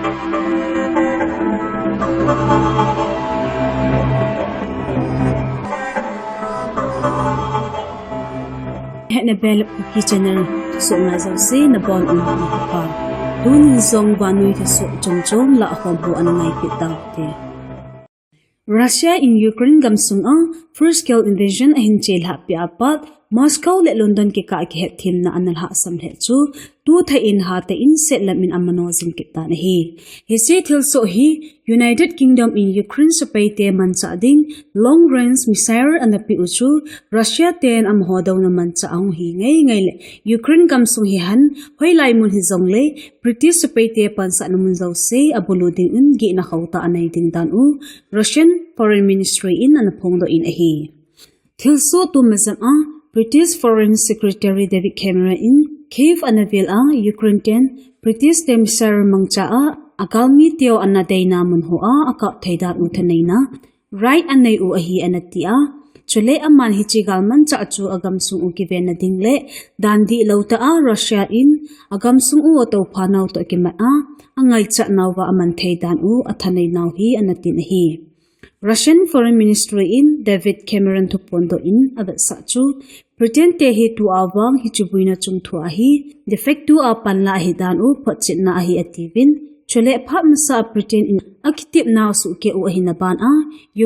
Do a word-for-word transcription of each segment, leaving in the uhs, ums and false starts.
Hetna Bel Kuki Channel, thusoh ngai jouse nabonun nikho pha. Tunin jong vannoi thusoh chomchom lah khom ho ana ngai kit taute. Russia in Ukraine gamsung a full scale invasion ahin chelhah peh a pat, Moscow le London kikah kihetthemna ana lhahsam lheh chu, tuthah in hatah in setlam in amano jing kit tan ahi. Hiche thilsoh hi United Kingdom in Ukraine sepaite manchah ding long range missile ana peh u chu, Russia ten amaho douna manchah ahung hi ngeingei le, Ukraine gamsung hihen hoilai mun hijongle, British sepaite pansahna mun jouse abulu dingin gihna khauhtah anei ding dan u, Russian Foreign Ministry in ana phongdoh in ahi. Thilsoh tum majep a, British Foreign Secretary David Cameron in Kyiv ana vel a, Ukraine ten British te missile mangcha a, agalmi teu ana deina mun hoa akap thei dan u thaneina right anei u ahi ana ti a. Chule aman hiche galmanchah chu agamsung u kivenna ding le dan dihlou tah a Russia in agamsung u atoupha nau toh kimat a, angaichat nauva aman thei dan u athanei nau hi ana tin ahi. Russian Foreign Ministry in David Cameron thuphondoh in avetsah chu, Britain te hi tua vang hiche boina chungthu a hi de facto a panla ahi dan u photchetna ahi atiuvin, chule phat masa a Britain in akitepna suhkeh u ahina ban a,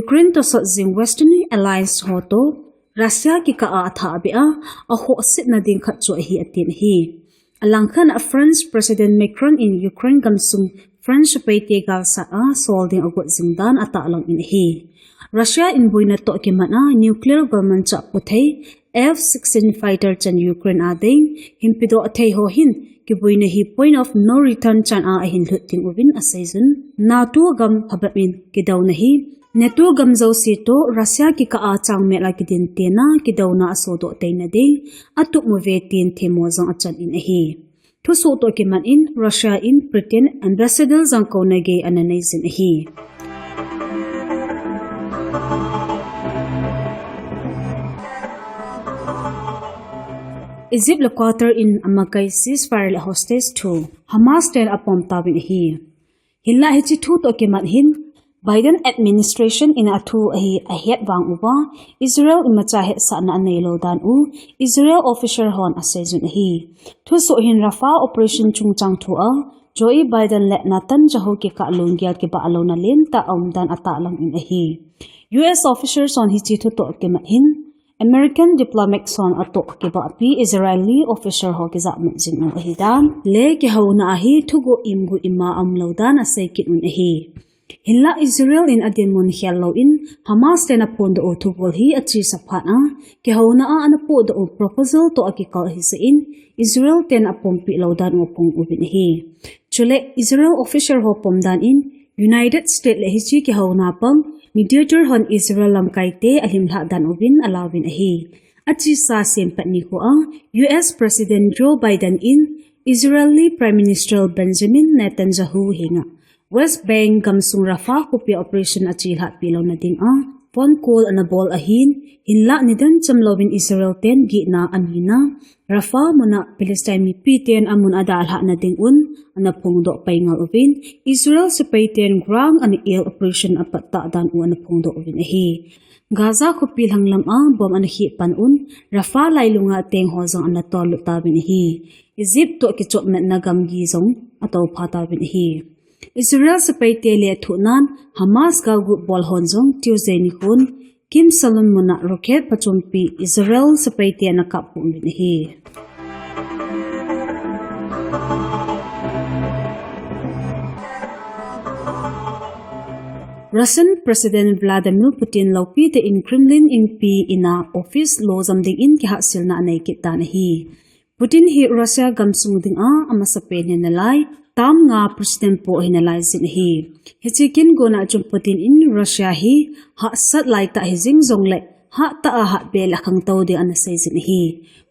Ukraine tosot jing Western Alliance ho toh Russia kikah a athah beh a, akhohsetna ding khat chu ahi atin ahi. Alangkhat a France President Macron in Ukraine gamsung France sepaite galsat a sol ding agot jing dan atahlang in ahi. Russia in boina toh kimat a nuclear galmanchah pothei F sixteen fighter chan Ukraine a ding hin pedoh thei ho hin kiboina hi point of no return chan a ahin lhut ding uvin aseijun, NATO gam phabep in kidouna hi NATO gam jouse toh Russia kikah a changmel a kidin tena kidouna asodoh teina ding atup uve tin themmo jong achan in ahi. Thusoh toh kimat in Russia in Britain ambassador jangkouna gei ana neijin ahi. Egypt le Qatar in amakai ceasefire le hostage thu Hamas ten apom tauvin ahi. Hinla hiche thu toh kimat hin Biden administration in athu ahi ahet vang uva Israel imacha hetsahna aneilou dan u Israel official hon aseijun ahi. Thusoh hin Rafah operation chungchang thu a Joe Biden le Netanyahu kikah lunggel kibahlouna lemtah aum dan atahlang in ahi. U S official hon hiche thu toh kimat hin American diplomat hon atoh kibahpi Israeli official ho kijahmat jing u ahidan le kihouna a hi thuguh imguh ima aumlou dan aseikit un ahi. Hinla Israel in adinmun khel louvin Hamas ten aphondoh u thugol hi achesa phat a, kihouna a ana pohdoh u proposal toh akikal hijeh in Israel ten apompeh lou dan u aphong uvin ahi. Chule Israel official ho pom dan in United States le hiche kihouna pang mediator hon Israel lamkaite alhimlhah dan uvin alauvin ahi. Achesa sempat nikho a U S President Joe Biden in Israeli Prime Minister Benjamin Netanyahu henga West Bank gamsung Rafah khopi a operation achelhahpi louna dinga phone call anabol ahin, hinla nidan chamlouvin Israel ten gihna anina Rafah muna Palestine mipiten amun adalhahna dingun anaphongdoh pai ngal uvin, Israel sepaiten ground ana el operation apattah dan u anaphongdoh uvin ahi. Gaza khopi lhanglam a bomb anakheh pan un Rafah lailunga tengho jong anatollut tauvin ahi. Egypt toh kichopmatna gamgi jong atoupha tauvin ahi. Israel sepaite le athuhnan Hamas galgut bol hon jong Tuesday nikhon Khan Yunis muna rocket pachompi Israel sepaite anakap uvin ahi. Russian President Vladimir Putin loupitah in Kremlin inpi ina office lojam dingin kihahselna anei kit tan ahi. Putin hi Russia gamsung dinga amasapen hinalai, term nga President poh hinalai jin ahi. Hiche kin gona chun Putin in Russia hi hahsat laitah hijing jongle, hattah a hatbeh le khangtou ding anaseijin ahi.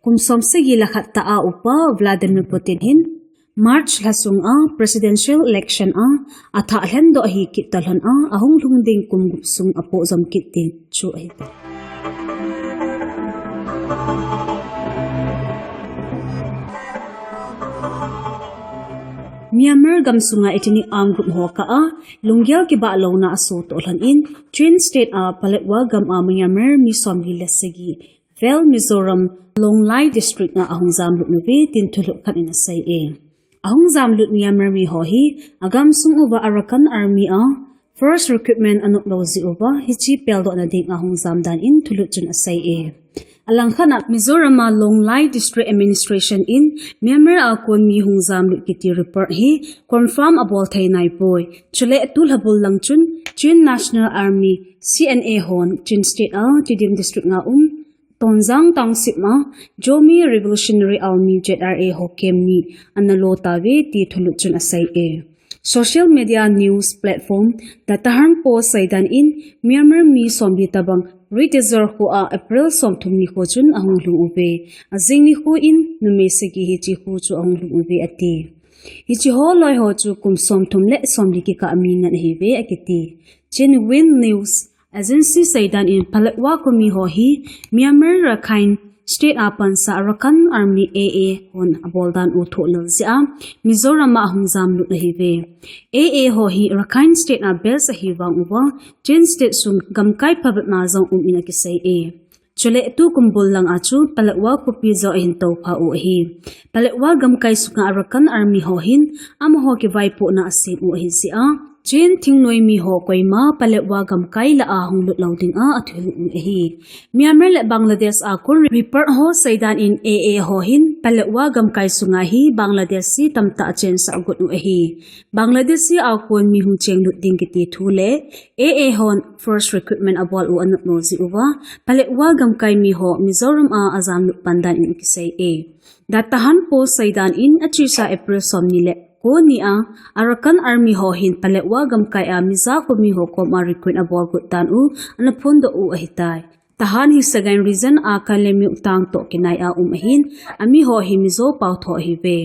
Kum somsagi le khattah a upa Vladimir Putin hin March lha sunga presidential election a athah lhendoh ahi kit talhon a, ahunglhung ding kum gup sung apohjom kit ding chu ahitai. Myanmar gamsunga ethnic armed group ho kah a lunggel kibah louna asoh toh lhon in, Chin State a Paletwa gam a Myanmar mi somli le sagi vel Mizoram Lawngtlai District a ahung jamlut uve tin thulhut khat in asei e. Ahung jamlut Myanmar mi ho hi agamsung uva Arakan Army a first recruitment anop lou jeh uva hiche peldohna dinga hung jam dan in thulhut chun asei e. Alangkhat a Mizoram a Lawngtlai District Administration in Myanmar a kon mi hung jamlut kiti report hi confirm abol thei naipoi. Chule tulha bul lang chun Chin National Army, C N A hon Chin State a Tedim District a um Tonzang Township a Zomi Revolutionary Army, Z R A ho camp ni ana lo tauve ti thulhut chun asei e. Social media news platform The Tahan Post seidan in Myanmar mi somli tobang Ri Tezor kho a April somthum nikho chun ahung lhung uve. Ajing nikho in numei sagi hiche kho chu ahung lhung uve ati. Hiche ho loi ho chu kum somthum le somli kikah mi ngen ahiuve akiti. Chin Wind News Agency seidan in Paletwa khomi ho hi Myanmar Rakhine State a pansa Arakan Army, A A hon abol dan u thoh lel jeh a Mizoram a ahung jamlut ahiuve. A A ho hi Rakhine State a base ahi vang uva Chin State sung gamkai phabep na jong um in akisei e. Chule tukum bul lang a chu Paletwa khopi jong ahin toupha u ahi. Paletwa gamkai sunga Arakan Army ho hin amaho kivaipohna asem u ahi jeh a Chin thingnoi mi ho koima Paletwa gamkai lah a hung lut lou dinga athulhut u ahi. Myanmar le Bangladesh a kon report ho seidan in A A ho hin Paletwa gamkai sunga hi Bangladeshi tamtah chensah got u ahi. Bangladeshi a kon mi hung chenglut ding kiti thu le A A hon first recruitment abol u anop lou jeh uva Paletwa gamkai mi ho Mizoram a ajamlut pan dan in akisei e. The Tahan Post seidan in achesa April somni le ko ni a Arakan Army ho hin Paletwa gamkai a Miza khomi ho koma recruit abol got dan u ana phondoh u ahitai. Tahan hi Sagaing Region a Kalaymyo tang toh kinai a um ahin, ami ho hi Mizo pao tho ahiuve.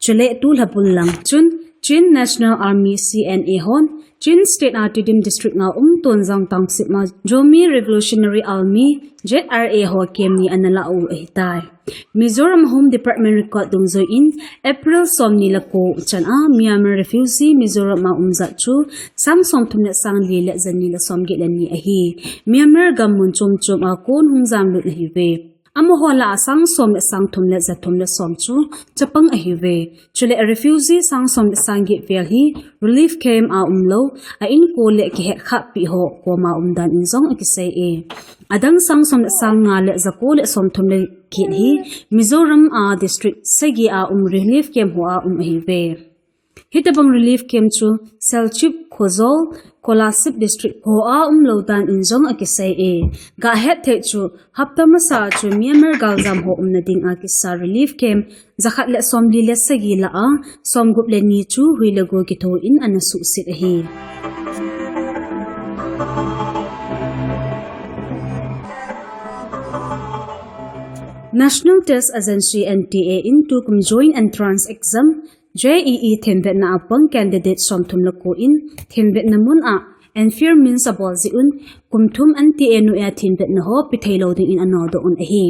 Chule tulha bul lang chun Chin National Army, C N A hon Chin State a Tedim District a um Tonzang Township a Zomi Revolutionary Army, Z R A ho camp ni ana la u ahitai. Mizoram Home Department record dungjuiyin April somni le ko chan a Myanmar refugee Mizoram a um jat chu sang somthum le sang li le jani le somget le ni ahi. Myanmar gam mun chom chom a kon hung jamlut ahiuve. Amaho lah a sang som le sang thum le ja thum le som chu chapang ahiuve. Chule refugee sang som le sang get vel hi relief camp a umlou, a inko le kihetkhahpi ho koma um dan in jong akisei e. Adang sang som le sang nga le ja ko le som thum le get hi Mizoram a district sagi a um relief camp ho a um ahiuve. Hitobang relief camp chu Salchip, Khojol, Kolasib district ho a umlou dan in jong akisei e. Gahet thei chu hapta masa chu Myanmar galjam ho umna dinga kisa relief camp jakhat le somli le sagi lah a somgup le ni chu hui le go kitho in ana suhset ahi. National Test Agency, N T A in tukum Joint Entrance Exam, J E E themvetna a pang candidate somthum le ko in themvetna mun a unfair means abol jeh un kum thum N T A noi a themvetna ho pe thei lou ding in anodoh un ahi.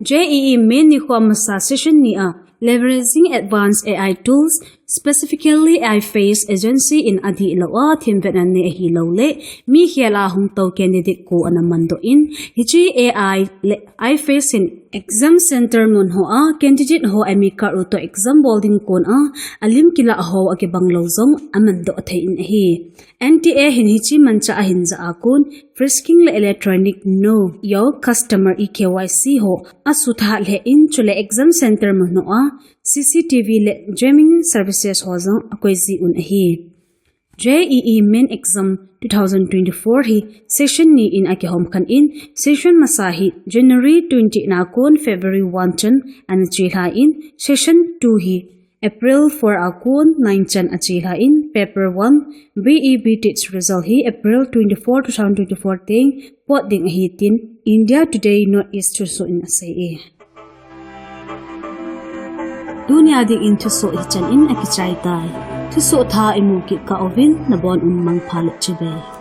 J E E main nikho masa session ni a leveraging advanced A I tools, specifically iFace agency in adihlou a themvetna nei ahilou le mi khel a hung tou candidate ko ana mandoh in hiche A I le iFace in exam center mun ho a candidate ho admit card u toh exam bol ding kon a alim kilah ho akibang lou jong amandoh thei in ahi. N T A hin hiche manchah ahin jah a kon frisking le electronic Know Your Customer, E K Y C ho asutha lheh in chule exam center mun ho a C C T V le jamming services ho jong akoi ji un ahi. J E E main exam two thousand twenty-four hi session ni in akihom khan in, session masa hi January twenty na kon February one chan ana chelha in, session two hi April four a kon nine chan achelha in, paper one B E B test result hi April twenty-four, two thousand twenty-four teng pot ding ahi tin India Today North East thusoh in asei e. Tunia dingin thusoh hichan in akichai tai. Thusoh thah imu kit kah uvin nabon un mangpha le chibai.